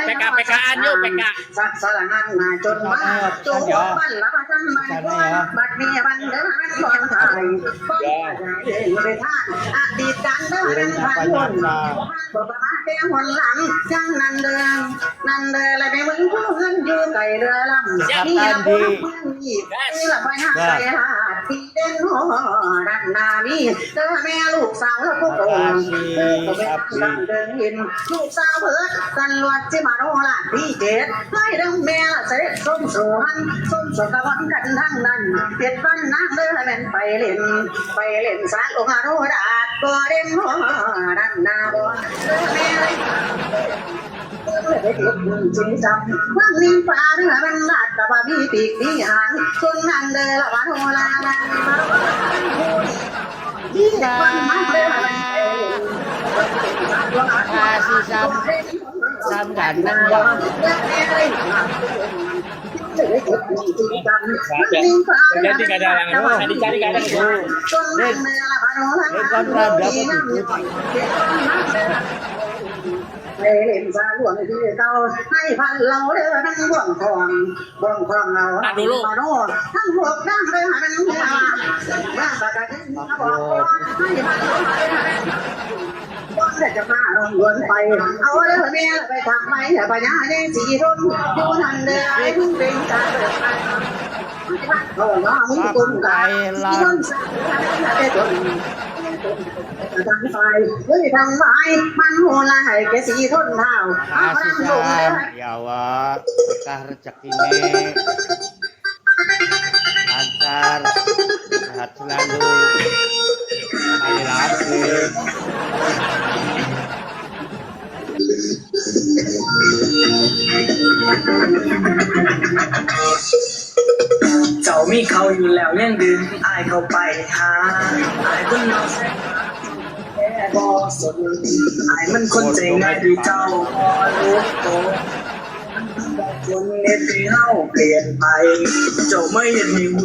ໄປກະ ໄປກະ ອ່ານຢູ່ ໄປກະ ສັກສະລະຫັນນາຈົນມາ ຈູບັນລະບັດທັນມັນຄວນ ບັດນີ້ບັນເດີມັນບ່ອນຖ່າຍ ບໍ່ໄດ້ເຮັດໄດ້ທານ ອະດີດການເດີນັ້ນຜ່ານພົ້ນ ບໍ່ປະມາດແຕ່ຫົນຫຼັງ ຈັ່ງນັ້ນເດີ ນັ້ນເດີລະແມ່ເມືອງຜູ້ເຮືອນຢູ່ໄກເຫຼືອລຳ ມີລະບໍ່ຮັກເມືອງນີ້ ມີລະບໍ່ຍາກໄກຫາດ ທີ່ເດັ່ນຮອດນັ້ນນາມີ ເດີແມ່ລູກສາວລະຜູ້ໂກງ ຜູ້ກໍແມ່ນການເດີນ ລູກສາວເບີດ ກັນລວດຊິມາໂນລາດທີເຈັດ ເຮີ້ຍເດີແມ່ລະສະເດັດຊົມສວນ ຊົມສວນກະວັນກັນທັງນັ້ນ ເປັດວັນນາງເດີແມ່ນໄປຫຼິ້ນ ໄປຫຼິ້ນສາດອົງອະໂນລາດ ບໍ່ເດັ່ນຮອດນັ້ນນາບໍ່ ເດີແມ່ເລີຍ ເບິ່ງແລ້ວໄດ້ເຮັດບຸນຈິງຈັງ ວັງນິງຟ້າເດີແມ່ນລາດກະບໍ່ມີປີກມີຫາງ ຊົນນັ້ນເດີລະມະໂນລາ ນີ້ລະ ພາຊິຊ້ຳ ຊ້ຳກັນນັ້ນລະ ເຫຼັ້ນ ເຫຼັ້ນກ່ອນ ເຫຼືອບໍ່ຖືກ ໄປຫຼິ້ນສາຫຼວງຄືເກົ່າ ໃຫ້ພັນເລົ່າເດີນາງບ່ວງຂອງ ບ່ວງຂອງເຮົາ ມາໂນ ທັງພວກນາງເດີນາງເມືອ ເມືອປາກກະດິນ ມາບອກກ່ອນ ໃຫ້ພັນເຮົາເດີນາງ ກ່ອນຈະມາລອງດວນໄປ ເອົາເດີແມ່ໄປທາງໄມ້ ພະຍາແຍງສີທົນ ຢູ່ນັ້ນເດີ ອ້າຍມຶງເປັນການເປີດໄປ ໃຫ້ພັນເຮົາເນາະ ມຶງກົມກາຍ ສີທົນ ສັກ ເດີນາງແຕ່ຕົນ ທັງໄປ ເຮີ້ຍ ທັງໄປ ມັນໂຫດຮ້າຍແກ່ສີທົນທ້າວ ອາ ເອົານາງລົງເດີ ຢ່າວ່າ ກາລະຈັກກິເນ ອັນຕາ ຫັດສະລາລູ ໄອລາເຊ ເຈົ້າມີເຂົາຢູ່ແລ້ວ ຍັງດຶງອ້າຍເຂົ້າໄປຫາ ອ້າຍຄົນນອກແສນຫາ ແຕ່ບໍ່ສົນ ອ້າຍມັນຄົນໃຈງ່າຍ ທີ່ເຈົ້າບໍ່ຮູ້ໂຕ ຄົນເຮັດໃຫ້ເຮົາປ່ຽນໄປ ເຈົ້າມາເຮັດໃຫ້ຮູ້